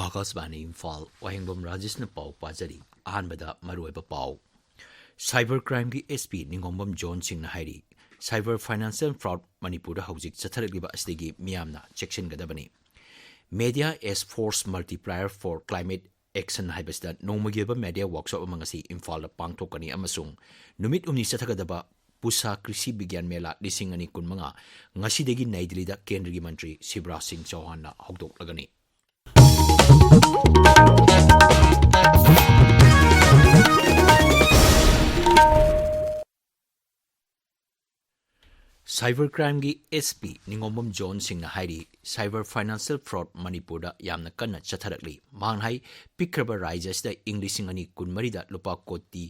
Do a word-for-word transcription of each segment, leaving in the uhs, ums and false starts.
ꯑꯥꯀꯥꯁꯕꯥꯅꯤ ꯏꯝꯐꯥꯜ, ꯋꯥꯍꯦꯡꯕꯝ ꯔꯥꯖꯦꯁꯅ ꯄꯥꯎ ꯄꯥꯖꯔꯤ꯫ ꯑꯍꯥꯟꯕꯗ ꯃꯔꯨꯑꯣꯏꯕ ꯄꯥꯎ꯫ ꯁꯥꯏꯕꯔ ꯀ꯭ꯔꯥꯏꯝꯒꯤ ꯑꯦꯁ ꯄꯤ ꯅꯤꯡꯉꯣꯝꯕꯝ ꯖꯣꯟ ꯁꯤꯡꯅ ꯍꯥꯏꯔꯤ, ꯁꯥꯏꯕꯔ ꯐꯥꯏꯅꯥꯟꯁꯤꯌꯦꯜ ꯐ꯭ꯔꯣꯗ ꯃꯅꯤꯄꯨꯔꯗ ꯍꯧꯖꯤꯛ ꯆꯠꯊꯔꯛꯂꯤꯕ ꯑꯁꯤꯗꯒꯤ ꯃꯤꯌꯥꯝꯅ ꯆꯦꯛꯁꯤꯟꯒꯗꯕꯅꯤ꯫ Media as Force Multiplier for Climate Action ꯍꯥꯏꯕꯁꯤꯗ ꯅꯣꯡꯃꯒꯤ ꯑꯣꯏꯕ ꯃꯦꯗꯤꯌꯥ ꯋꯥꯔꯛꯁꯣꯞ ꯑꯃ ꯉꯁꯤ ꯏꯝꯐꯥꯜꯗ ꯄꯥꯡꯊꯣꯛꯀꯅꯤ ꯑꯃꯁꯨꯡ ꯅꯨꯃꯤꯠ ꯍꯨꯝꯅꯤ ꯆꯠꯊꯒꯗꯕ ꯄꯨꯁꯥ ꯀ꯭ꯔꯤꯁꯤ ꯕꯤꯒ꯭ꯌꯥꯟ ꯃꯦꯂꯥ ꯂꯤꯁꯤꯡ ꯑꯅꯤ ꯀꯨꯟꯃꯉꯥ ꯉꯁꯤꯗꯒꯤ ꯅꯩ ꯗꯤꯜꯂꯤꯗ ꯀꯦꯟꯗ꯭ꯔꯒꯤ ꯃꯟꯇ꯭ꯔꯤ ꯁꯤꯕꯔꯥꯖ ꯁꯤꯡ ꯆꯧꯍꯥꯟꯅ ꯍꯧꯗꯣꯛꯂꯒꯅꯤ꯫ ꯁꯥꯏꯕꯔ ꯀ꯭ꯔꯥꯏꯝꯒꯤ ꯑꯦꯁ ꯄꯤ ꯅꯤꯡꯉꯣꯝꯕꯝ ꯖꯣꯟ ꯁꯤꯡꯅ ꯍꯥꯏꯔꯤ, ꯁꯥꯏꯕꯔ ꯐꯥꯏꯅꯥꯟꯁꯤꯌꯦꯜ ꯐ꯭ꯔꯣꯗ ꯃꯅꯤꯄꯨꯔꯗ ꯌꯥꯝꯅ ꯀꯟꯅ ꯆꯠꯊꯔꯛꯂꯤ꯫ ꯃꯍꯥꯛꯅ ꯍꯥꯏ, ꯄꯤꯛꯈ꯭ꯔꯕ ꯔꯥꯏꯖ꯭ꯌ ꯑꯁꯤꯗ ꯏꯪ ꯂꯤꯁꯤꯡ ꯑꯅꯤ ꯀꯨꯟꯃꯔꯤꯗ ꯂꯨꯄꯥ ꯀꯣꯇꯤ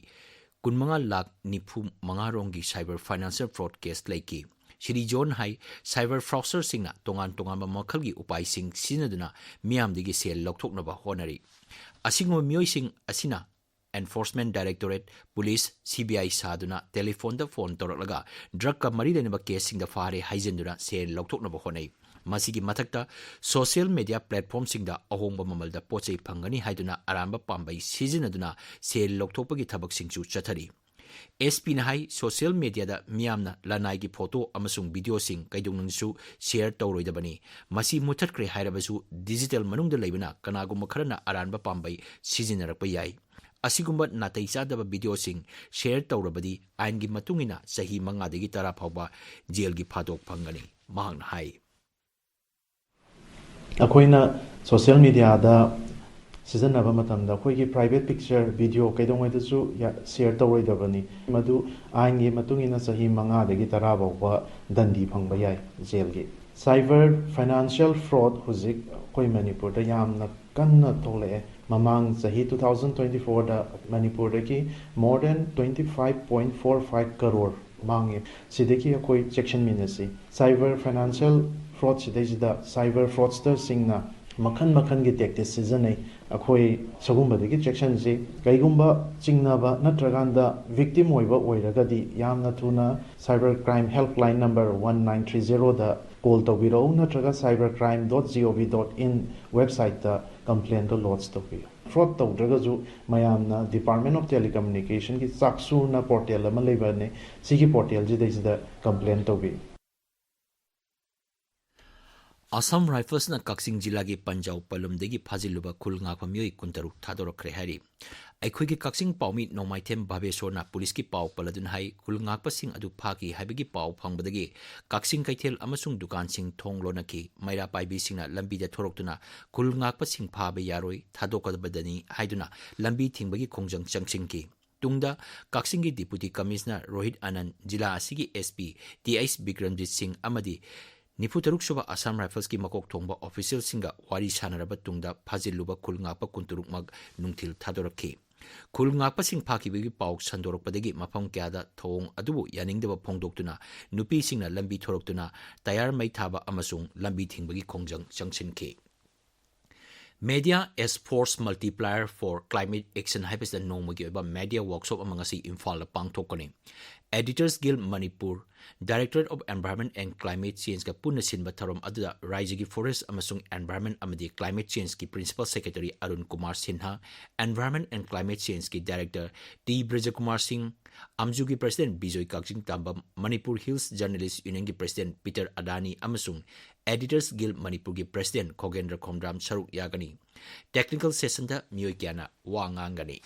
ꯀꯨꯟꯃꯉꯥ ꯂꯥꯈ ꯅꯤꯐꯨ ꯃꯉꯥ ꯔꯣꯝꯒꯤ ꯁꯥꯏꯕꯔ ꯐꯥꯏꯅꯥꯟꯁꯤꯌꯦꯜ ꯐ꯭ꯔꯣꯗ ꯀꯦꯁ ꯂꯩꯈꯤ꯫ ꯁ꯭ꯔꯤ ꯖꯣꯟ ꯍꯥꯏ, ꯁꯥꯏꯕꯔ ꯐ꯭ꯔꯣꯗꯁꯇꯔꯁꯤꯡꯅ ꯇꯣꯉꯥꯟ ꯇꯣꯉꯥꯟꯕ ꯃꯈꯜꯒꯤ ꯎꯄꯥꯏꯁꯤꯡ ꯁꯤꯖꯤꯟꯅꯗꯨꯅ ꯃꯤꯌꯥꯝꯗꯒꯤ ꯁꯦꯜ ꯂꯧꯊꯣꯛꯅꯕ ꯍꯣꯠꯅꯔꯤ꯫ ꯑꯁꯤꯒꯨꯝꯕ ꯃꯤꯑꯣꯏꯁꯤꯡ ꯑꯁꯤꯅ enforcement directorate, police, C B I ꯁꯥꯗꯨꯅ ꯇꯦꯂꯤꯐꯣꯟꯗ ꯐꯣꯟ ꯇꯧꯔꯛꯂꯒ ꯗ꯭ꯔꯒꯀ ꯃꯔꯤ ꯂꯩꯅꯕ ꯀꯦꯁꯁꯤꯡꯗ ꯐꯥꯔꯦ ꯍꯥꯏꯖꯤꯟꯗꯨꯅ ꯁꯦꯜ ꯂꯧꯊꯣꯛꯅꯕ ꯍꯣꯠꯅꯩ꯫ ꯃꯁꯤꯒꯤ ꯃꯊꯛꯇ ꯁꯣꯁꯤꯌꯦꯜ ꯃꯦꯗꯤꯌꯥ ꯄ꯭ꯂꯦꯠꯐꯣꯔꯝꯁꯤꯡꯗ ꯑꯍꯣꯡꯕ ꯃꯃꯜꯗ ꯄꯣꯠ ꯆꯩ ꯐꯪꯒꯅꯤ ꯍꯥꯏꯗꯨꯅ ꯑꯔꯥꯟꯕ ꯄꯥꯝꯕꯩ ꯁꯤꯖꯤꯟꯅꯗꯨꯅ ꯁꯦꯜ ꯂꯧꯊꯣꯛꯄꯒꯤ ꯊꯕꯛꯁꯤꯡꯁꯨ ꯆꯠꯊꯔꯤ꯫ ꯑꯦꯁ ꯄꯤꯅ ꯍꯥꯏ, ꯁꯣꯁꯤꯌꯦꯜ ꯃꯦꯗꯤꯌꯥꯗ ꯃꯤꯌꯥꯝꯅ ꯂꯅꯥꯏꯒꯤ ꯐꯣꯇꯣ ꯑꯃꯁꯨꯡ ꯚꯤꯗꯤꯑꯣꯁꯤꯡ ꯀꯩꯗꯧꯅꯨꯡꯗꯁꯨ ꯁꯦꯌꯔ ꯇꯧꯔꯣꯏꯗꯕꯅꯤ꯫ ꯃꯁꯤ ꯃꯨꯊꯠꯈ꯭ꯔꯦ ꯍꯥꯏꯔꯕꯁꯨ ꯗꯤꯖꯤꯇꯦꯜ ꯃꯅꯨꯡꯗ ꯂꯩꯕꯅ ꯀꯅꯥꯒꯨꯝꯕ ꯈꯔꯅ ꯑꯔꯥꯟꯕ ꯄꯥꯝꯕꯩ ꯁꯤꯖꯤꯟꯅꯔꯛꯄ ꯌꯥꯏ꯫ ꯑꯁꯤꯒꯨꯝꯕ ꯅꯥꯇꯩ ꯆꯥꯗꯕ ꯚꯤꯗꯤꯑꯣꯁꯤꯡ ꯁꯦꯌꯔ ꯇꯧꯔꯕꯗꯤ ꯑꯥꯏꯟꯒꯤ ꯃꯇꯨꯡ ꯏꯟꯅ ꯆꯍꯤ ꯃꯉꯥꯗꯒꯤ ꯇꯔꯥ ꯐꯥꯎꯕ ꯖꯦꯜꯒꯤ ꯐꯥꯗꯣꯛ ꯐꯪꯒꯅꯤ, ꯃꯍꯥꯛꯅ ꯍꯥꯏ꯫ ꯑꯩꯈꯣꯏꯅ ꯁꯣꯁꯤꯌꯦꯜ ꯃꯦꯗꯤꯌꯥꯗ ꯁꯤꯖꯤꯟꯅꯕ ꯃꯇꯝꯗ ꯑꯩꯈꯣꯏꯒꯤ ꯄ꯭ꯔꯥꯏꯚꯦꯠ ꯄꯤꯛꯆꯔ, ꯚꯤꯗꯤꯑꯣ ꯀꯩꯗꯧꯉꯩꯗꯁꯨ ꯌꯥ-, ꯁꯦꯌꯔ ꯇꯧꯔꯣꯏꯗꯕꯅꯤ꯫ ꯃꯗꯨ ꯑꯥꯏꯟꯒꯤ ꯃꯇꯨꯡ ꯏꯟꯅ ꯆꯍꯤ ꯃꯉꯥꯗꯒꯤ ꯇꯔꯥ ꯐꯥꯎꯕ ꯗꯟꯗꯤ ꯐꯪꯕ ꯌꯥꯏ, ꯖꯦꯜꯒꯤ꯫ ꯁꯥꯏꯕꯔ ꯐꯥꯏꯅꯥꯟꯁꯤꯌꯦꯜ ꯐ꯭ꯔꯣꯗ ꯍꯧꯖꯤꯛ ꯑꯩꯈꯣꯏ ꯃꯅꯤꯄꯨꯔꯗ ꯌꯥꯝꯅ ꯀꯟꯅ ꯊꯣꯛꯂꯛꯑꯦ꯫ ꯃꯃꯥꯡ ꯆꯍꯤ two thousand twenty fourꯗ ꯃꯅꯤꯄꯨꯔꯗꯒꯤ more than twenty five point four five crore ꯃꯥꯡꯉꯦ꯫ ꯁꯤꯗꯒꯤ ꯑꯩꯈꯣꯏ ꯆꯦꯛꯁꯤꯟꯃꯤꯟꯅꯁꯤ꯫ ꯁꯥꯏꯕꯔ ꯐꯥꯏꯅꯥꯟꯁꯤꯌꯦꯜ ꯐ꯭ꯔꯣꯗ ꯁꯤꯗꯩꯁꯤꯗ ꯁꯥꯏꯕꯔ ꯐ꯭ꯔꯣꯗꯁꯇꯔꯁꯤꯡꯅ ꯃꯈꯜ ꯃꯈꯜꯒꯤ ꯇꯦꯛꯇꯤꯛ ꯁꯤꯖꯤꯟꯅꯩ꯫ ꯑꯩꯈꯣꯏ ꯁꯤꯒꯨꯝꯕꯗꯒꯤ ꯆꯦꯛꯁꯤꯟꯁꯤ꯫ ꯀꯩꯒꯨꯝꯕ ꯆꯤꯡꯅꯕ ꯅꯠꯇ꯭ꯔꯀꯥꯟꯗ ꯚꯤꯛꯇꯤꯝ ꯑꯣꯏꯕ ꯑꯣꯏꯔꯒꯗꯤ ꯌꯥꯝꯅ ꯊꯨꯅ cyber crime helpline number one nine three zeroꯗ ꯀꯣꯜ ꯇꯧꯕꯤꯔꯛꯎ, ꯅꯠꯇ꯭ꯔꯒ cybercrime dot gov dot in ꯋꯦꯕꯁꯥꯏꯠꯇ ꯀꯝꯄ꯭ꯂꯦꯟꯗꯣ ꯂꯣꯗꯖ ꯇꯧꯕꯤꯌꯨ꯫ ꯐ꯭ꯔꯣꯗ ꯇꯧꯗ꯭ꯔꯒꯁꯨ ꯃꯌꯥꯝꯅ Department of Telecommunicationꯒꯤ ꯆꯥꯛꯁꯨꯅ ꯄꯣꯔꯇꯦꯜ ꯑꯃ ꯂꯩꯕꯅꯦ, ꯁꯤꯒꯤ ꯄꯣꯔꯇꯦꯜꯁꯤꯗꯩꯁꯤꯗ ꯀꯝꯄ꯭ꯂꯦꯟ ꯇꯧꯕꯤꯌꯨ꯫ ꯑꯁꯥꯝ ꯔꯥꯏꯐꯜꯁꯅ ꯀꯛꯆꯤꯡ ꯖꯤꯂꯥꯒꯤ ꯄꯟꯖꯥꯎ ꯄꯜꯂꯨꯝꯗꯒꯤ ꯐꯥꯖꯤꯜꯂꯨꯕ ꯈꯨꯜ ꯉꯥꯛꯄ ꯃꯤꯑꯣꯏ ꯀꯨꯟꯇꯔꯨꯛ ꯊꯥꯗꯣꯔꯛꯈ꯭ꯔꯦ ꯍꯥꯏꯔꯤ꯫ ꯑꯩꯈꯣꯏꯒꯤ ꯀꯛꯆꯤꯡ ꯄꯥꯎꯃꯤ ꯅꯣꯡꯃꯥꯏꯊꯦꯝ ꯚꯥꯕꯦꯁꯣꯔꯅ ꯄꯨꯂꯤꯁꯀꯤ ꯄꯥꯎ ꯄꯜꯂꯗꯨꯅ ꯍꯥꯏ, ꯈꯨꯜ ꯉꯥꯛꯄꯁꯤꯡ ꯑꯗꯨ ꯐꯥꯈꯤ ꯍꯥꯏꯕꯒꯤ ꯄꯥꯎ ꯐꯪꯕꯗꯒꯤ ꯀꯛꯆꯤꯡ ꯀꯩꯊꯦꯜ ꯑꯃꯁꯨꯡ ꯗꯨꯀꯥꯟꯁꯤꯡ ꯊꯣꯡ ꯂꯣꯟꯅꯈꯤ꯫ ꯃꯩꯔꯥ ꯄꯥꯏꯕꯤꯁꯤꯡꯅ ꯂꯝꯕꯤꯗ ꯊꯣꯔꯛꯇꯨꯅ ꯈꯨꯜ ꯉꯥꯛꯄꯁꯤꯡ ꯐꯥꯕ ꯌꯥꯔꯣꯏ, ꯊꯥꯗꯣꯛꯀꯗꯕꯗꯅꯤ ꯍꯥꯏꯗꯨꯅ ꯂꯝꯕꯤ ꯊꯤꯡꯕꯒꯤ ꯈꯣꯡꯖꯪ ꯆꯪꯁꯤꯟꯈꯤ꯫ ꯇꯨꯡꯗ ꯀꯛꯆꯤꯡꯒꯤ Deputy Commissioner ꯔꯣꯍꯤꯠ ꯑꯅꯟ, ꯖꯤꯂꯥ ꯑꯁꯤꯒꯤ SP ꯇꯤ ꯑꯩꯆ ꯕꯤꯀ꯭ꯔꯝꯖꯤꯠ ꯁꯤꯡ ꯑꯃꯗꯤ ꯅꯤꯐꯨꯇꯔꯨꯛ ꯁꯨꯕ ꯑꯁꯥꯝ ꯔꯥꯏꯐꯜꯁꯀꯤ ꯃꯀꯣꯛ ꯊꯣꯡꯕ ꯑꯣꯐꯤꯁꯤꯌꯦꯜꯁꯤꯡꯒ ꯋꯥꯔꯤ ꯁꯥꯟꯅꯔꯕ ꯇꯨꯡꯗ ꯐꯥꯖꯤꯜꯂꯨꯕ ꯈꯨꯜ ꯉꯥꯛꯄ ꯀꯨꯟꯇꯔꯨꯛꯃꯛ ꯅꯨꯡꯊꯤꯜ ꯊꯥꯗꯣꯔꯛꯈꯤ꯫ ꯈꯨꯜ ꯉꯥꯛꯄꯁꯤꯡ ꯐꯥꯈꯤꯕꯒꯤ ꯄꯥꯎ ꯁꯟꯗꯣꯔꯛꯄꯗꯒꯤ ꯃꯐꯝ ꯀꯌꯥꯗ ꯊꯧꯑꯣꯡ ꯑꯗꯨꯕꯨ ꯌꯥꯅꯤꯡꯗꯕ ꯐꯣꯡꯗꯣꯛꯇꯨꯅ ꯅꯨꯄꯤꯁꯤꯡꯅ ꯂꯝꯕꯤ ꯊꯣꯔꯛꯇꯨꯅ ꯇꯌꯥꯔ ꯃꯩ ꯊꯥꯕ ꯑꯃꯁꯨꯡ ꯂꯝꯕꯤ ꯊꯤꯡꯕꯒꯤ ꯈꯣꯡꯖꯪ ꯆꯪꯁꯤꯟꯈꯤ꯫ Media as Force Multiplier for Climate Action ꯍꯥꯏꯕꯁꯤꯗ ꯅꯣꯡꯃꯒꯤ ꯑꯣꯏꯕ media workshop ꯑꯃ ꯉꯁꯤ ꯏꯝꯐꯥꯜꯗ ꯄꯥꯡꯊꯣꯛꯀꯅꯤ꯫ Editors Guild Manipur, Directorate of Environment and Climate Changeꯒ ꯄꯨꯟꯅ ꯁꯤꯟꯕ ꯊꯧꯔꯝ ꯑꯗꯨꯗ ꯔꯥꯏꯖ꯭ꯌꯒꯤ Forest ꯑꯃꯁꯨꯡ Environment ꯑꯃꯗꯤ Climate Changeꯀꯤ Principal Secretary Arun Kumar Sinha, Environment and Climate Changeꯀꯤ Director ꯇꯤ ꯕ꯭ꯔꯖꯀꯨꯃꯥꯔ ꯁꯤꯡ, ꯑꯝꯖꯨꯒꯤ President Bijoy Kakchingtabam, Manipur Hills Journalist Unionꯒꯤ President ꯄꯤꯇꯔ ꯑꯗꯥꯅꯤ ꯑꯃꯁꯨꯡ Editors Guild ꯃꯅꯤꯄꯨꯔꯒꯤ President ꯈꯣꯒꯦꯟꯗ꯭ꯔ ꯈꯣꯝꯗ꯭ꯔꯥꯝ ꯁꯔꯨꯛ ꯌꯥꯒꯅꯤ꯫ Technical sessionꯗ ꯃꯤꯑꯣꯏ ꯀꯌꯥꯅ ꯋꯥ ꯉꯥꯡꯒꯅꯤ꯫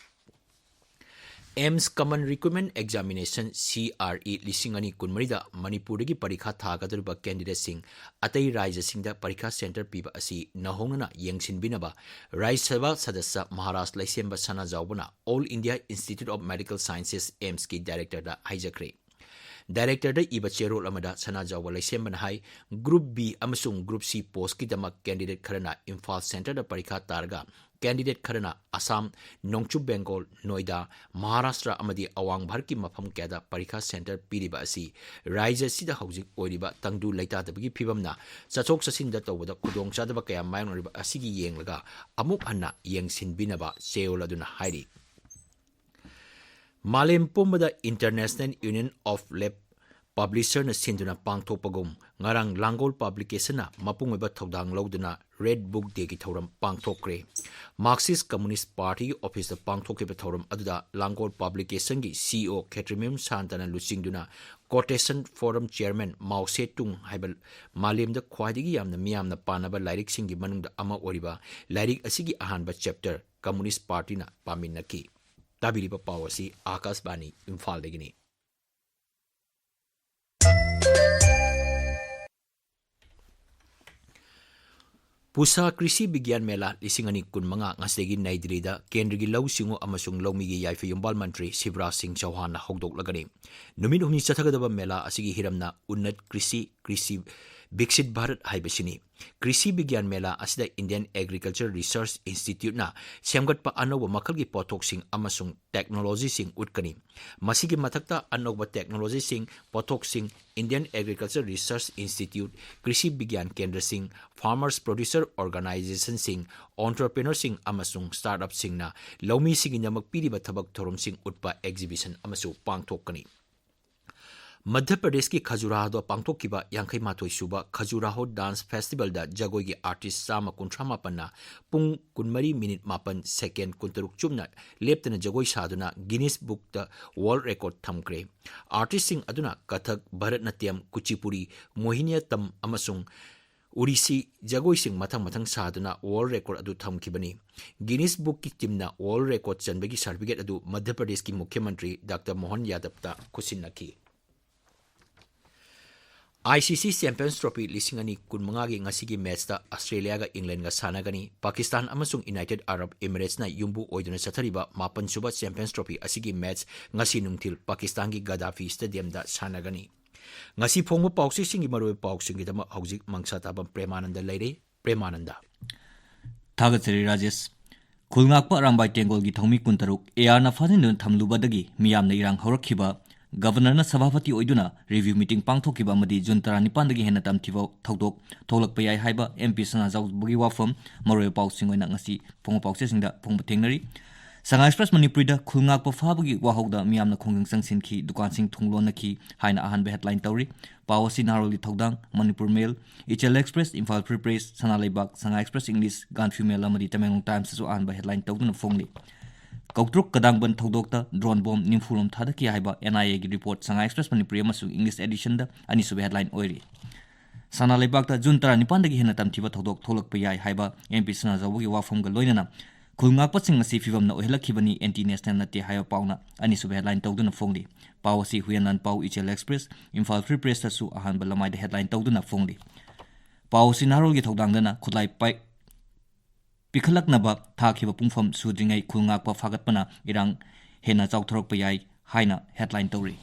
AIIMS Common Recruitment Examination, C R E, ꯂꯤꯁꯤꯡ ꯑꯅꯤ ꯀꯨꯟꯃꯔꯤꯗ ꯃꯅꯤꯄꯨꯔꯗꯒꯤ ꯄꯔꯤꯈꯥ ꯊꯥꯒꯗꯧꯔꯤꯕ candidateꯁꯤꯡ ꯑꯇꯩ ꯔꯥꯖ꯭ꯌꯁꯤꯡꯗ ꯄꯔꯤꯈꯥ center ꯄꯤꯕ ꯑꯁꯤ ꯅꯧꯍꯧꯅꯅ ꯌꯦꯡꯁꯤꯟꯕꯤꯅꯕ ꯔꯥꯖ꯭ꯌ ꯁꯚꯥ ꯁꯗꯁ꯭ꯌ Maharaj ꯂꯩꯁꯦꯝꯕ ꯁꯅꯥꯖꯥꯎꯕꯅ All India Institute of Medical Sciences, AIIMSꯀꯤ directorꯗ ꯍꯥꯏꯖꯈ꯭ꯔꯦ꯫ Directorꯗ ꯏꯕ ꯆꯦꯔꯣꯜ ꯑꯃꯗ ꯁꯅꯥꯖꯥꯎꯕ ꯂꯩꯁꯦꯝꯕꯅ ꯍꯥꯏ, Group B ꯑꯃꯁꯨꯡ Group C postꯀꯤꯗꯃꯛ candidate ꯈꯔꯅ ꯏꯝꯐꯥꯜ centreꯗ ꯄꯔꯤꯈꯥ ꯇꯥꯔꯒ candidate ꯈꯔꯅ ꯑꯁꯥꯝ, ꯅꯣꯡꯆꯨꯞ ꯕꯦꯡꯒꯣꯜ, ꯅꯣꯏꯗꯥ, ꯃꯍꯥꯔꯥꯁꯇ꯭ꯔ ꯑꯃꯗꯤ ꯑꯋꯥꯡ ꯚꯥꯔꯠꯀꯤ ꯃꯐꯝ ꯀꯌꯥꯗ ꯄꯔꯤꯈꯥ center ꯄꯤꯔꯤꯕ ꯑꯁꯤ ꯔꯥꯖ꯭ꯌ ꯑꯁꯤꯗ ꯍꯧꯖꯤꯛ ꯑꯣꯏꯔꯤꯕ ꯇꯪꯗꯨ ꯂꯩꯇꯥꯗꯕꯒꯤ ꯐꯤꯕꯝꯅ ꯆꯠꯊꯣꯛ ꯆꯠꯁꯤꯟꯗ ꯇꯧꯕꯗ ꯈꯨꯗꯣꯡꯆꯥꯗꯕ ꯀꯌꯥ ꯃꯥꯌꯣꯛꯅꯔꯤꯕ ꯑꯁꯤꯒꯤ ꯌꯦꯡꯂꯒ ꯑꯃꯨꯛ ꯍꯟꯅ ꯌꯦꯡꯁꯤꯟꯕꯤꯅꯕ ꯆꯦꯔꯣꯜ ꯑꯗꯨꯅ ꯍꯥꯏꯔꯤ꯫ ꯃꯥꯂꯦꯝ ꯄꯨꯝꯕꯗ International Union of Lab ꯄꯕ꯭ꯂꯤꯁꯔꯅ ꯁꯤꯟꯗꯨꯅ ꯄꯥꯡꯊꯣꯛꯄꯒꯨꯝ, ꯉꯔꯥꯡ ꯂꯥꯡꯒꯣꯜ ꯄꯕ꯭ꯂꯤꯀꯦꯁꯟꯅ ꯃꯄꯨꯡ ꯑꯣꯏꯕ ꯊꯧꯗꯥꯡ ꯂꯧꯗꯨꯅ ꯔꯦꯗ ꯕꯨꯛ ꯗꯦꯒꯤ ꯊꯧꯔꯝ ꯄꯥꯡꯊꯣꯛꯈ꯭ꯔꯦ꯫ ꯃꯥꯔꯛꯁꯤꯁ ꯀꯝꯃꯨꯅꯤꯁ ꯄꯥꯔꯇꯤꯒꯤ ꯑꯣꯐꯤꯁꯇ ꯄꯥꯡꯊꯣꯛꯈꯤꯕ ꯊꯧꯔꯝ ꯑꯗꯨꯗ ꯂꯥꯡꯒꯣꯜ ꯄꯕ꯭ꯂꯤꯀꯦꯁꯟꯒꯤ ꯁꯤꯏꯑꯣ ꯈꯦꯇ꯭ꯔꯤꯃꯌꯨꯝ ꯁꯥꯟꯇꯅ ꯂꯨꯆꯤꯡꯗꯨꯅ ꯀꯣꯇꯦꯁꯟ ꯐꯣꯔꯝ ꯆꯦꯌꯔꯃꯦꯟ ꯃꯥꯎ ꯁꯦ ꯇꯨꯡ ꯍꯥꯏꯕ ꯃꯥꯂꯦꯝꯗ ꯈ꯭ꯋꯥꯏꯗꯒꯤ ꯌꯥꯝꯅ ꯃꯤꯌꯥꯝꯅ ꯄꯥꯅꯕ ꯂꯥꯏꯔꯤꯛꯁꯤꯡꯒꯤ ꯃꯅꯨꯡꯗ ꯑꯃ ꯑꯣꯏꯔꯤꯕ ꯂꯥꯏꯔꯤꯛ ꯑꯁꯤꯒꯤ ꯑꯍꯥꯟꯕ ꯆꯦꯞꯇꯔ ꯀꯝꯃꯨꯅꯤꯁ ꯄꯥꯔꯇꯤꯅ ꯄꯥꯃꯤꯟꯅꯈꯤ꯫ ꯇꯥꯕꯤꯔꯤꯕ ꯄꯥꯎ ꯑꯁꯤ ꯑꯥꯀꯥꯁꯕꯥꯅꯤ ꯏꯝꯐꯥꯜꯗꯒꯤꯅꯤ꯫ ꯄꯨꯁꯥ ꯀ꯭ꯔꯤꯁꯤ ꯕꯤꯒ꯭ꯌꯥꯟ ꯃꯦꯂꯥ ꯂꯤꯁꯤꯡ ꯑꯅꯤ ꯀꯨꯟꯃꯉꯥ ꯉꯁꯤꯗꯒꯤ ꯅꯩ ꯗꯤꯜꯂꯤꯗ ꯀꯦꯟꯗ꯭ꯔꯒꯤ ꯂꯧꯎ ꯁꯤꯡꯎ ꯑꯃꯁꯨꯡ ꯂꯧꯃꯤꯒꯤ ꯌꯥꯏꯐ ꯌꯨꯝꯕꯥꯜ ꯃꯟꯇ꯭ꯔꯤ ꯁꯤꯕꯔꯥꯖ ꯁꯤꯡ ꯆꯧꯍꯥꯟꯅ ꯍꯧꯗꯣꯛꯂꯒꯅꯤ꯫ ꯅꯨꯃꯤꯠ ꯍꯨꯝꯅꯤ ꯆꯠꯊꯒꯗꯕ ꯃꯦꯂꯥ ꯑꯁꯤꯒꯤ ꯍꯤꯔꯝꯅ ꯎꯟꯅꯠ ꯀ꯭ꯔꯤꯁꯤ, ꯀ꯭ꯔꯤꯁꯤ ꯕꯤꯛꯁꯤꯠ ꯚꯥꯔꯠ ꯍꯥꯏꯕꯁꯤꯅꯤ꯫ ꯀ꯭ꯔꯤꯁꯤ ꯕꯤꯒ꯭ꯌꯥꯟ ꯃꯦꯂꯥ ꯑꯁꯤꯗ Indian Agriculture Research Instituteꯅ ꯁꯦꯝꯒꯠꯄ ꯑꯅꯧꯕ ꯃꯈꯜꯒꯤ ꯄꯣꯠꯊꯣꯛꯁꯤꯡ ꯑꯃꯁꯨꯡ ꯇꯦꯛꯅꯣꯂꯣꯖꯤꯁꯤꯡ ꯎꯠꯀꯅꯤ꯫ ꯃꯁꯤꯒꯤ ꯃꯊꯛꯇ ꯑꯅꯧꯕ ꯇꯦꯛꯅꯣꯂꯣꯖꯤꯁꯤꯡ, ꯄꯣꯠꯊꯣꯛꯁꯤꯡ, Indian Agriculture Research Institute, ꯀ꯭ꯔꯤꯁꯤ ꯕꯤꯒ꯭ꯌꯥꯟ ꯀꯦꯟꯗ꯭ꯔꯁꯤꯡ, farmers producer organizationꯁꯤꯡ, entrepreneurꯁꯤꯡ ꯑꯃꯁꯨꯡ startupꯁꯤꯡꯅ ꯂꯧꯃꯤꯁꯤꯡꯒꯤꯗꯃꯛ ꯄꯤꯔꯤꯕ ꯊꯕꯛ ꯊꯧꯔꯝꯁꯤꯡ ꯎꯠꯄ exhibition ꯑꯃꯁꯨ ꯄꯥꯡꯊꯣꯛꯀꯅꯤ꯫ ꯃꯙ꯭ꯌ ꯄ꯭ꯔꯗꯦꯁꯀꯤ ꯈꯖꯨꯔꯥꯍꯣꯗ ꯄꯥꯡꯊꯣꯛꯈꯤꯕ ꯌꯥꯡꯈꯩ ꯃꯥꯊꯣꯏ ꯁꯨꯕ ꯈꯖꯨꯔꯥꯍꯣ dance festivalꯗ ꯖꯒꯣꯏꯒꯤ artist ꯆꯥꯝꯃ ꯀꯨꯟꯊ꯭ꯔꯥ ꯃꯥꯄꯟꯅ ꯄꯨꯡ ꯀꯨꯟꯃꯔꯤ ꯃꯤꯅꯤꯠ ꯃꯥꯄꯟ second ꯀꯨꯟꯇꯔꯨꯛ ꯆꯨꯞꯅ ꯂꯦꯞꯇꯅ ꯖꯒꯣꯏ ꯁꯥꯗꯨꯅ Guinness Bookꯇ world record ꯊꯝꯈ꯭ꯔꯦ꯫ Artistꯁꯤꯡ ꯑꯗꯨꯅ ꯀꯊꯛ, ꯚꯔꯠꯅꯇ꯭ꯌꯝ, ꯀꯨꯆꯤꯄꯨꯔꯤ, ꯃꯣꯍꯤꯅꯤꯌꯠꯇꯝ ꯑꯃꯁꯨꯡ ꯎꯔꯤꯁꯤ ꯖꯒꯣꯏꯁꯤꯡ ꯃꯊꯪ ꯃꯊꯪ ꯁꯥꯗꯨꯅ world record ꯑꯗꯨ ꯊꯝꯈꯤꯕꯅꯤ꯫ Guinness Bookꯀꯤ teamꯅ world record ꯆꯟꯕꯒꯤ certificate ꯑꯗꯨ ꯃꯙ꯭ꯌ ꯄ꯭ꯔꯗꯦꯁꯀꯤ ꯃꯨꯈ꯭ꯌ ꯃꯟꯇ꯭ꯔꯤ ꯗꯥꯛꯇꯔ ꯃꯣꯍꯟ ꯌꯥꯗꯕꯇ ꯈꯨꯠꯁꯤꯟꯅꯈꯤ꯫ ICC Champions Trophy ꯂꯤꯁꯤꯡ ꯑꯅꯤ ꯀꯨꯟꯃꯉꯥꯒꯤ ꯉꯁꯤꯒꯤ matchꯇ ꯑꯁꯇ꯭ꯔꯦꯂꯤꯌꯥꯒ ꯏꯪꯂꯦꯟꯒ ꯁꯥꯟꯅꯒꯅꯤ꯫ ꯄꯥꯀꯤꯁꯇꯥꯟ ꯑꯃꯁꯨꯡ United Arab Emiratesꯅ ꯌꯨꯝꯕꯨ ꯑꯣꯏꯗꯨꯅ ꯆꯠꯊꯔꯤꯕ ꯃꯥꯄꯟꯁꯨꯕ Champions Trophy ꯑꯁꯤꯒꯤ match ꯉꯁꯤ ꯅꯨꯡꯊꯤꯜ ꯄꯥꯀꯤꯁꯇꯥꯟꯒꯤ ꯒꯗꯥꯐꯤ Stadiumꯗ ꯁꯥꯟꯅꯒꯅꯤ꯫ ꯉꯁꯤ ꯐꯣꯡꯕ ꯄꯥꯎꯆꯦꯁꯤꯡꯒꯤ ꯃꯔꯨꯑꯣꯏꯕ ꯄꯥꯎꯁꯤꯡꯒꯤꯗꯃꯛ ꯍꯧꯖꯤꯛ ꯃꯪꯁꯥ ꯇꯥꯕꯝ ꯄ꯭ꯔꯦꯃꯥꯅꯟꯗ ꯂꯩꯔꯦ꯫ ꯄ꯭ꯔꯦꯃꯥꯅꯟꯗ꯫ ꯊꯥꯒꯠꯆꯔꯤ ꯔꯥꯖꯦꯁ꯫ ꯈꯨꯜꯉꯥꯛꯄ ꯑꯔꯥꯝꯕꯥꯏ ꯇꯦꯡꯒꯣꯜꯒꯤ ꯊꯧꯃꯤ ꯀꯨꯟꯇꯔꯨꯛ ARꯅ ꯐꯥꯖꯤꯟꯗꯨꯅ ꯊꯝꯂꯨꯕꯗꯒꯤ ꯃꯤꯌꯥꯝꯅ ꯏꯔꯥꯡ ꯍꯧꯔꯛꯈꯤꯕ, Governorꯅ ꯁꯚꯥꯄꯇꯤ ꯑꯣꯏꯗꯨꯅ review meeting ꯄꯥꯡꯊꯣꯛꯈꯤꯕ ꯑꯃꯗꯤ June ꯇꯔꯥꯅꯤꯄꯥꯟꯗꯒꯤ ꯍꯦꯟꯅ ꯇꯝꯊꯤꯕ ꯊꯧꯗꯣꯛ ꯊꯣꯛꯂꯛꯄ ꯌꯥꯏ ꯍꯥꯏꯕ MP ꯁꯅꯥꯖꯥꯎꯕꯒꯤ ꯋꯥꯐꯝ ꯃꯔꯨꯑꯣꯏꯕ ꯄꯥꯎꯁꯤꯡ ꯑꯣꯏꯅ ꯉꯁꯤ ꯐꯣꯡꯕ ꯄꯥꯎꯆꯦꯁꯤꯡꯗ ꯐꯣꯡꯕ ꯊꯦꯡꯅꯔꯤ꯫ ꯁꯉꯥꯏ ꯑꯦꯛꯁꯄ꯭ꯔꯦꯁ ꯃꯅꯤꯄꯨꯔꯤꯗ ꯈꯨꯜ ꯉꯥꯛꯄ ꯐꯥꯕꯒꯤ ꯋꯥꯍꯧꯗ ꯃꯤꯌꯥꯝꯅ ꯈꯣꯡꯖꯪ ꯆꯪꯁꯤꯟꯈꯤ, ꯗꯨꯀꯥꯟꯁꯤꯡ ꯊꯣꯡ ꯂꯣꯟꯅꯈꯤ ꯍꯥꯏꯅ ꯑꯍꯥꯟꯕ ꯍꯦꯗꯂꯥꯏꯟ ꯇꯧꯔꯤ꯫ ꯄꯥꯎ ꯑꯁꯤ ꯅꯍꯥꯔꯣꯜꯒꯤ ꯊꯧꯗꯥꯡ, ꯃꯅꯤꯄꯨꯔ ꯃꯦꯜ, ꯏꯆꯦꯜ ꯑꯦꯛꯁꯄ꯭ꯔꯦꯁ, ꯏꯝꯐꯥꯜ ꯐ꯭ꯔꯤ ꯄ꯭ꯔꯦꯁ, ꯁꯅꯥ ꯂꯩꯕꯥꯛ, ꯁꯉꯥꯏ ꯑꯦꯛꯁꯄ꯭ꯔꯦꯁ ꯏꯪꯂꯤꯁ, ꯒꯥꯟꯐꯤ ꯃꯦꯜ ꯑꯃꯗꯤ ꯇꯃꯦꯡꯂꯣꯡ ꯇꯥꯏꯝꯁꯇꯁꯨ ꯑꯍꯥꯟꯕ ꯍꯦꯗꯂꯥꯏꯟ ꯇꯧꯗꯨꯅ ꯐꯣꯡꯂꯤ꯫ ꯀꯧꯇ꯭ꯔꯨꯛ ꯀꯗꯥꯡꯕꯟ ꯊꯧꯗꯣꯛꯇ ꯗ꯭ꯔꯣꯟ ꯕꯣꯝ ꯅꯤꯐꯨ ꯔꯣꯝ ꯊꯥꯗꯈꯤ ꯍꯥꯏꯕ ꯑꯦꯟ ꯑꯥꯏ ꯑꯦꯒꯤ ꯔꯤꯄꯣꯔꯠ ꯁꯉꯥꯏ ꯑꯦꯛꯁꯄ꯭ꯔꯦꯁ ꯃꯅꯤꯄꯨꯔꯤ ꯑꯃꯁꯨꯡ ꯏꯪꯂꯤꯁ ꯑꯦꯗꯤꯁꯟꯗ ꯑꯅꯤꯁꯨꯕ ꯍꯦꯗꯂꯥꯏꯟ ꯑꯣꯏꯔꯤ꯫ ꯁꯅꯥ ꯂꯩꯕꯥꯛꯇ ꯖꯨꯟ ꯇꯔꯥꯅꯤꯄꯥꯟꯗꯒꯤ ꯍꯦꯟꯅ ꯇꯝꯊꯤꯕ ꯊꯧꯗꯣꯛ ꯊꯣꯛꯂꯛꯄ ꯌꯥꯏ ꯍꯥꯏꯕ ꯑꯦꯝ ꯄꯤ ꯁꯅꯥꯖꯥꯎꯕꯒꯤ ꯋꯥꯐꯝꯒ ꯂꯣꯏꯅꯅ ꯈꯨꯜ ꯉꯥꯛꯄꯁꯤꯡ ꯑꯁꯤ ꯐꯤꯕꯝꯅ ꯑꯣꯏꯍꯜꯂꯛꯈꯤꯕꯅꯤ, ꯑꯦꯟꯇꯤ ꯅꯦꯁꯅꯦꯜ ꯅꯠꯇꯦ ꯍꯥꯏꯕ ꯄꯥꯎꯅ ꯑꯅꯤꯁꯨꯕ ꯍꯦꯗꯂꯥꯏꯟ ꯇꯧꯗꯨꯅ ꯐꯣꯡꯂꯤ꯫ ꯄꯥꯎ ꯑꯁꯤ ꯍꯨꯌꯦꯟ ꯂꯥꯟꯄꯥꯎ, ꯏꯆꯦꯜ ꯑꯦꯛꯁꯄ꯭ꯔꯦꯁ, ꯏꯝꯐꯥꯜ ꯐ꯭ꯔꯤ ꯄ꯭ꯔꯦꯁꯇꯁꯨ ꯑꯍꯥꯟꯕ ꯂꯃꯥꯏꯗ ꯍꯦꯗꯂꯥꯏꯟ ꯇꯧꯗꯨꯅ ꯐꯣꯡꯂꯤ꯫ ꯄꯥꯎ ꯑꯁꯤ ꯅꯍꯥꯔꯣꯜꯒꯤ ꯊꯧꯗꯥꯡꯗꯅ ꯈꯨꯠꯂꯥꯏ ꯄꯥꯏ-, ꯄꯤꯈꯠꯂꯛꯅꯕ ꯊꯥꯈꯤꯕ ꯄꯨꯡꯐꯝ ꯁꯨꯗ꯭ꯔꯤꯉꯩ ꯈꯨꯜ ꯉꯥꯛꯄ ꯐꯥꯒꯠꯄꯅ ꯏꯔꯥꯡ ꯍꯦꯟꯅ ꯆꯥꯎꯊꯣꯔꯛꯄ ꯌꯥꯏ ꯍꯥꯏꯅ ꯍꯦꯗꯂꯥꯏꯟ ꯇꯧꯔꯤ꯫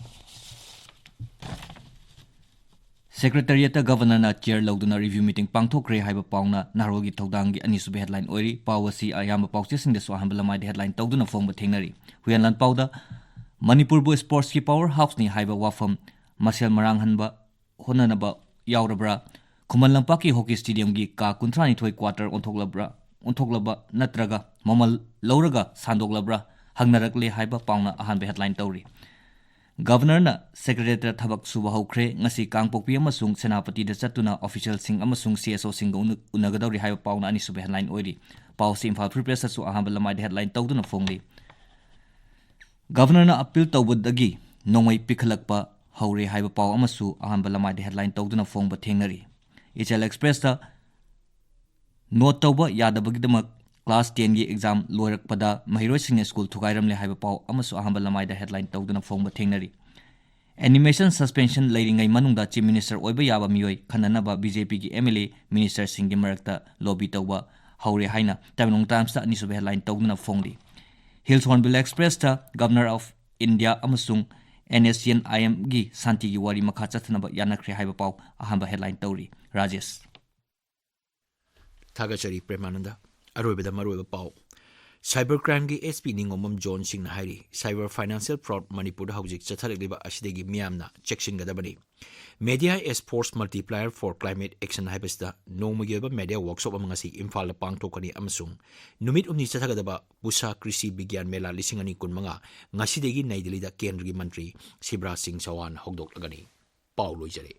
ꯁꯦꯀ꯭ꯔꯦꯇꯔꯤꯌꯦꯠꯇ ꯒꯚꯔꯅꯔꯅ ꯆꯤꯌꯔ ꯂꯧꯗꯨꯅ ꯔꯤꯚ꯭ꯌꯨ ꯃꯤꯇꯤꯡ ꯄꯥꯡꯊꯣꯛꯈ꯭ꯔꯦ ꯍꯥꯏꯕ ꯄꯥꯎꯅ ꯅꯍꯥꯔꯣꯜꯒꯤ ꯊꯧꯗꯥꯡꯒꯤ ꯑꯅꯤꯁꯨꯕ ꯍꯦꯗꯂꯥꯏꯟ ꯑꯣꯏꯔꯤ꯫ ꯄꯥꯎ ꯑꯁꯤ ꯑꯌꯥꯝꯕ ꯄꯥꯎꯆꯦꯁꯤꯡꯗꯁꯨ ꯑꯍꯥꯟꯕ ꯂꯃꯥꯏꯗ ꯍꯦꯗꯂꯥꯏꯟ ꯇꯧꯗꯨꯅ ꯐꯣꯡꯕ ꯊꯦꯡꯅꯔꯤ꯫ ꯍꯨꯌꯦꯟ ꯂꯥꯟꯄꯥꯎꯗ ꯃꯅꯤꯄꯨꯔꯕꯨ ꯁ꯭ꯄꯣꯔꯠꯁꯀꯤ ꯄꯥꯋꯔ ꯍꯥꯎꯁꯅꯤ ꯍꯥꯏꯕ ꯋꯥꯐꯝ ꯃꯁꯦꯜ ꯃꯔꯥꯡꯍꯟꯕ ꯍꯣꯠꯅꯅꯕ ꯌꯥꯎꯔꯕ꯭ꯔꯥ? ꯈꯨꯃꯟ ꯂꯝꯄꯥꯛꯀꯤ ꯍꯣꯀꯤ ꯁ꯭ꯇꯦꯗꯤꯌꯝꯒꯤ ꯀꯥ ꯀꯨꯟꯊ꯭ꯔꯥꯅꯤꯊꯣꯏ ꯀ꯭ꯋꯥꯇꯔ ꯑꯣꯟꯊꯣꯛꯂꯕ꯭ꯔꯥ, ꯑꯣꯟꯊꯣꯛꯂꯕ ꯅꯠꯇ꯭ꯔꯒ ꯃꯃꯜ ꯂꯧꯔꯒ ꯁꯥꯟꯗꯣꯛꯂꯕ꯭ꯔꯥ ꯍꯪꯅꯔꯛꯂꯦ ꯍꯥꯏꯕ ꯄꯥꯎꯅ ꯑꯍꯥꯟꯕ ꯍꯦꯗꯂꯥꯏꯟ ꯇꯧꯔꯤ꯫ ꯒꯚꯔꯅꯔꯅ ꯁꯦꯀ꯭ꯔꯦꯇꯔꯤꯌꯦꯠꯇ ꯊꯕꯛ ꯁꯨꯕ ꯍꯧꯈ꯭ꯔꯦ꯫ ꯉꯁꯤ ꯀꯥꯡꯄꯣꯛꯄꯤ ꯑꯃꯁꯨꯡ ꯁꯦꯅꯥꯄꯇꯤꯗ ꯆꯠꯇꯨꯅ ꯑꯣꯐꯤꯁꯤꯌꯦꯜꯁꯤꯡ ꯑꯃꯁꯨꯡ ꯁꯤ ꯑꯦꯁ ꯑꯣꯁꯤꯡꯒ ꯎꯅ-, ꯎꯅꯒꯗꯧꯔꯤ ꯍꯥꯏꯕ ꯄꯥꯎꯅ ꯑꯅꯤꯁꯨꯕ ꯍꯦꯗꯂꯥꯏꯟ ꯑꯣꯏꯔꯤ꯫ ꯄꯥꯎ ꯑꯁꯤ ꯏꯝꯐꯥꯜ ꯐ꯭ꯔꯤ ꯄ꯭ꯔꯦꯁꯇꯁꯨ ꯑꯍꯥꯟꯕ ꯂꯃꯥꯏꯗ ꯍꯦꯗꯂꯥꯏꯟ ꯇꯧꯗꯨꯅ ꯐꯣꯡꯂꯤ꯫ ꯒꯚꯔꯅꯔꯅ ꯑꯄꯤꯜ ꯇꯧꯕꯗꯒꯤ ꯅꯣꯡꯃꯩ ꯄꯤꯈꯠꯂꯛꯄ ꯍꯧꯔꯦ ꯍꯥꯏꯕ ꯄꯥꯎ ꯑꯃꯁꯨ ꯑꯍꯥꯟꯕ ꯂꯃꯥꯏꯗ ꯍꯦꯗꯂꯥꯏꯟ ꯇꯧꯗꯨꯅ ꯐꯣꯡꯕ ꯊꯦꯡꯅꯔꯤ꯫ ꯏꯆꯦꯜ ꯑꯦꯛꯁꯄ꯭ꯔꯦꯁꯇ ꯅꯣꯠ ꯇꯧꯕ ꯌꯥꯗꯕꯒꯤꯗꯃꯛ ꯀ꯭ꯂꯥꯁ ꯇꯦꯟꯒꯤ ꯑꯦꯛꯖꯥꯝ ꯂꯣꯏꯔꯛꯄꯗ ꯃꯍꯩꯔꯣꯏꯁꯤꯡꯅ ꯁ꯭ꯀꯨꯜ ꯊꯨꯒꯥꯏꯔꯝꯂꯦ ꯍꯥꯏꯕ ꯄꯥꯎ ꯑꯃꯁꯨ ꯑꯍꯥꯟꯕ ꯂꯃꯥꯏꯗ ꯍꯦꯗꯂꯥꯏꯟ ꯇꯧꯗꯨꯅ ꯐꯣꯡꯕ ꯊꯦꯡꯅꯔꯤ꯫ ꯑꯦꯅꯤꯃꯦꯁꯟ ꯁꯁꯄꯦꯟꯁꯟ ꯂꯩꯔꯤꯉꯩ ꯃꯅꯨꯡꯗ ꯆꯤꯐ ꯃꯤꯅꯤꯁꯇꯔ ꯑꯣꯏꯕ ꯌꯥꯕ ꯃꯤꯑꯣꯏ ꯈꯟꯅꯅꯕ ꯕꯤ ꯖꯦ ꯄꯤꯒꯤ ꯑꯦꯝ ꯑꯦꯜ ꯑꯦ ꯃꯤꯅꯤꯁꯇꯔꯁꯤꯡꯒꯤ ꯃꯔꯛꯇ ꯂꯣꯕꯤ ꯇꯧꯕ ꯍꯧꯔꯦ ꯍꯥꯏꯅ ꯇꯃꯦꯡꯂꯣꯡ ꯇꯥꯏꯝꯁꯇ ꯑꯅꯤꯁꯨꯕ ꯍꯦꯗꯂꯥꯏꯟ ꯇꯧꯗꯨꯅ ꯐꯣꯡꯂꯤ꯫ ꯍꯤꯜꯁ ꯍꯣꯔꯟꯕꯤꯜ ꯑꯦꯛꯁꯄ꯭ꯔꯦꯁꯇ ꯒꯚꯔꯅꯔ ꯑꯣꯐ ꯏꯟꯗꯤꯌꯥ ꯑꯃꯁꯨꯡ ꯑꯦꯟ ꯑꯦꯁ ꯁꯤ ꯑꯦꯟ ꯑꯥꯏ ꯑꯦꯝꯒꯤ ꯁꯥꯟꯇꯤꯒꯤ ꯋꯥꯔꯤ ꯃꯈꯥ ꯆꯠꯊꯅꯕ ꯌꯥꯅꯈ꯭ꯔꯦ ꯍꯥꯏꯕ ꯄꯥꯎ ꯑꯍꯥꯟꯕ ꯍꯦꯗꯂꯥꯏꯟ ꯇꯧꯔꯤ꯫ ꯔꯥꯖꯦꯁ꯫ ꯊꯥꯒꯠꯆꯔꯤ ꯄ꯭ꯔꯦꯃꯥꯅꯟꯗ꯫ ꯑꯔꯣꯏꯕꯗ ꯃꯔꯨꯑꯣꯏꯕ ꯄꯥꯎ꯫ Cyber crimeꯒꯤ SP ꯅꯤꯉꯣꯝꯕꯝ ꯖꯣꯟ ꯁꯤꯡꯅ ꯍꯥꯏꯔꯤ, cyber financial fraud ꯃꯅꯤꯄꯨꯔꯗ ꯍꯧꯖꯤꯛ ꯆꯠꯊꯔꯛꯂꯤꯕ ꯑꯁꯤꯗꯒꯤ ꯃꯤꯌꯥꯝꯅ ꯆꯦꯛꯁꯤꯟꯒꯗꯕꯅꯤ꯫ Media as force multiplier for climate action ꯍꯥꯏꯕꯁꯤꯗ ꯅꯣꯡꯃꯒꯤ ꯑꯣꯏꯕ media workshop ꯑꯃ ꯉꯁꯤ ꯏꯝꯐꯥꯜꯗ ꯄꯥꯡꯊꯣꯛꯀꯅꯤ ꯑꯃꯁꯨꯡ ꯅꯨꯃꯤꯠ ꯍꯨꯝꯅꯤ ꯆꯠꯊꯒꯗꯕ ꯄꯨꯁꯥ ꯀ꯭ꯔꯤꯁꯤ ꯕꯤꯒ꯭ꯌꯥꯟ ꯃꯦꯂꯥ ꯂꯤꯁꯤꯡ ꯑꯅꯤ ꯀꯨꯟꯃꯉꯥ ꯉꯁꯤꯗꯒꯤ ꯅꯩ ꯗꯤꯜꯂꯤꯗ ꯀꯦꯟꯗ꯭ꯔꯒꯤ ꯃꯟꯇ꯭ꯔꯤ ꯁꯤꯕꯔꯥꯖ ꯁꯤꯡ ꯆꯧꯍꯥꯟ ꯍꯧꯗꯣꯛꯂꯒꯅꯤ꯫ ꯄꯥꯎ ꯂꯣꯏꯖꯔꯦ꯫